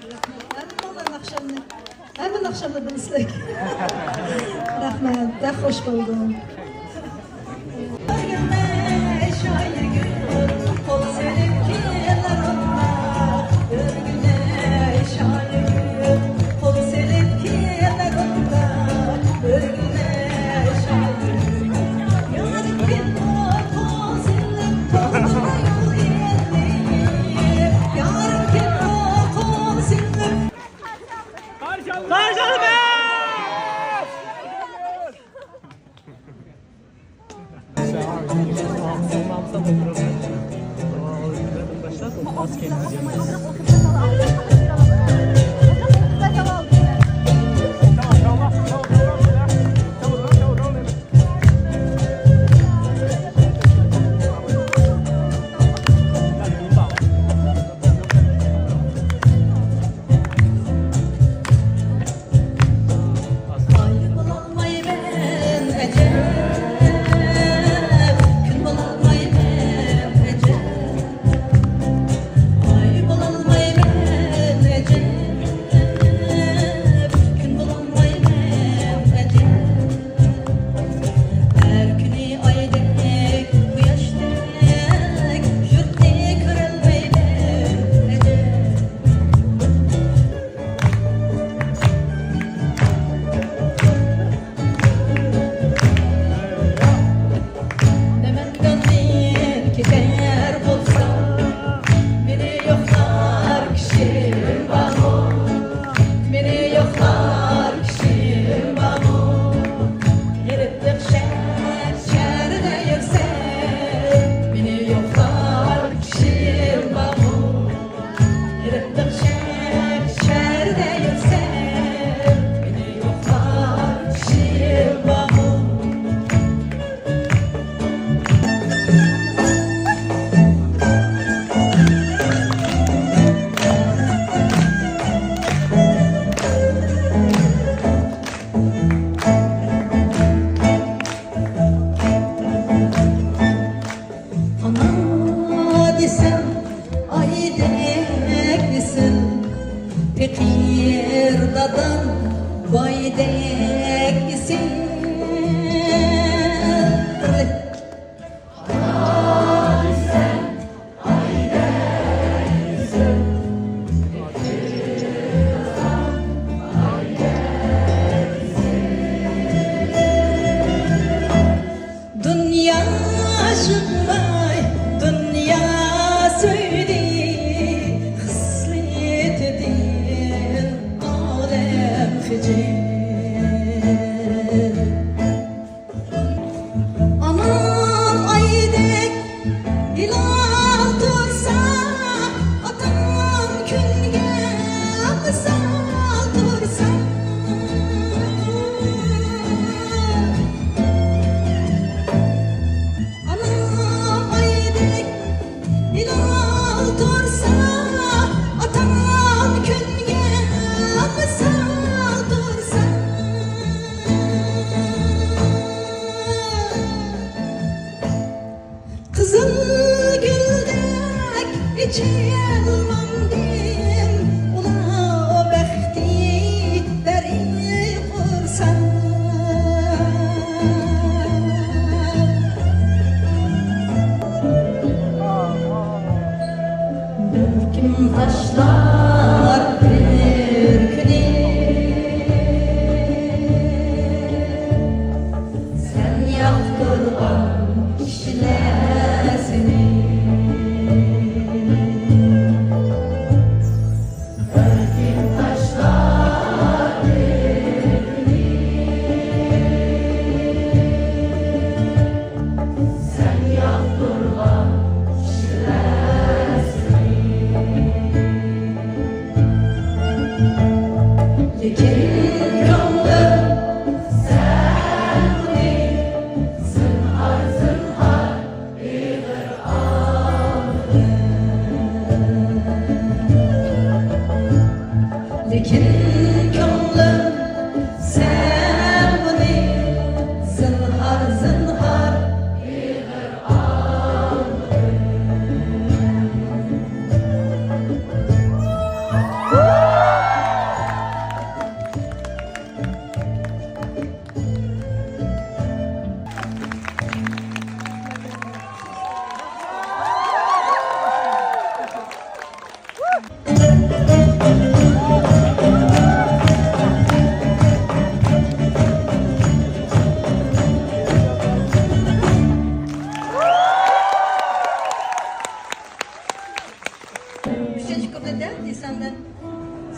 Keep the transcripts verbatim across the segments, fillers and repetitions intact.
ھەممىڭلار ناخشامنى، ھەممە ناخشامنى بىلىسىلەر. رەھمەت، بەك خوش بولدۇم. ئاي بولالمايمەن ئەجەب، كۈن بولالمايمەن ئەجەب. ئاي بولالمايمەن ئەجەب، كۈن بولالمايمەن ئەجەب. ھەر كۈنى ئايدەك، قۇياشتەك، يۇرتنى كۆرەلمەيمەن ئەجەب. نەمەنگاندىن كېتەر بولسام، مېنى يوقلار كىشىم بارمۇ؟ مېنى يوقلار كىشىم بارمۇ؟ يېرىم شەھەر شەھەردە يۈرسەم، مېنى يوقلار كىشىم بارمۇ؟ يېرىم شەھەر شەھەردە يۈرسەم، مېنى يوقلار كىشىم بارمۇ؟ ئانا دېسەم ئايدەك ئېسىل، پېقىر دادام بايدەك ئېسىل. دۇنيا يىغلاي، دۇنيا سۆيدى، خىسلىتىدىن ئالەم خىجىل. ئانام ئايدەك ھىلال تۇرسا، ئاتام كۈنگە مىسال تۇرسا. ئانام ئايدەك ھىلال تۇرسا، ئاتام كۈنگە مىسال تۇرسا. قىزىل گۈلدەك ئېچىلمامدىم، ئۇلا بەختى بەرى قۇرسا. بەلكىم تاشلار بىر كۈنى سەن ياقتۇرغان كىشىلەر سېنى. بەلكىم تاشلار بىر كۈنى سەن ياقتۇرغان كىشىلەر سېنى. لېكىن كۆڭلۈم سەن ئۇنى زىنھار، زىنھار ئېغىر ئالمىغىن. لېكىن كۆڭلۈم سەن ئۇنى زىنھار، زىنھار ئېغىر ئالمىغىن.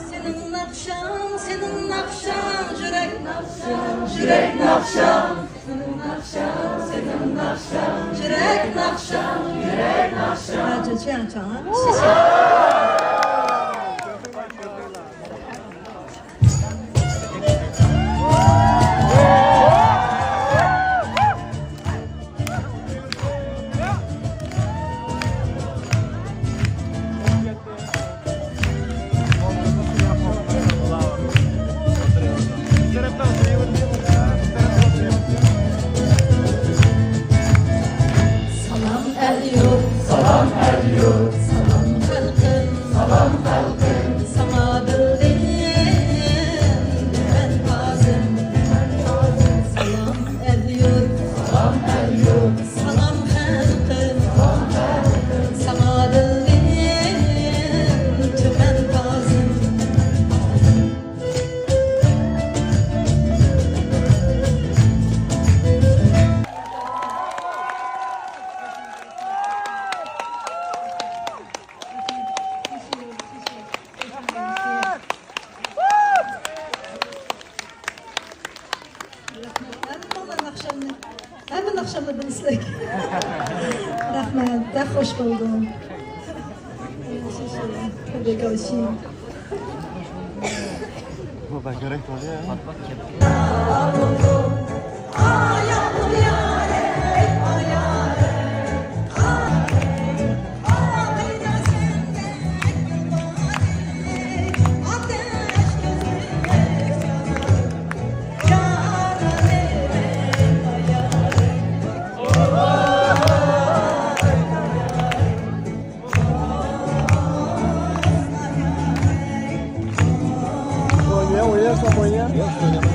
سېنىڭ ناخشاڭ، سېنىڭ ناخشاڭ، يۈرەك ناخشاڭ، يۈرەك ناخشاڭ. سېنىڭ ناخشاڭ، سېنىڭ ناخشاڭ، يۈرەك ناخشاڭ، يۈرەك ناخشاڭ. ھە، چىڭ، چىڭ، ھە. سالام ئەل-يۇرت، سالام ئەل-يۇرت، سالام خەلقىم، سالام خەلقىم، ساڭا دىلدىن تۈمەن تازىم. سالام ئەل-يۇرت، سالام ئەل-يۇرت، سالام خەلقىم، ساڭا دىلدىن تۈمەن تازىم. ھەممە ناخشامنى، ھەممە ناخشامنى بىلىسىلەر. رەھمەت، بەك خوش بولدۇم. بەك ئاشىق. بۇ بەك يۈرەك تولۇ يا. Oyna, oyna, sen oyna.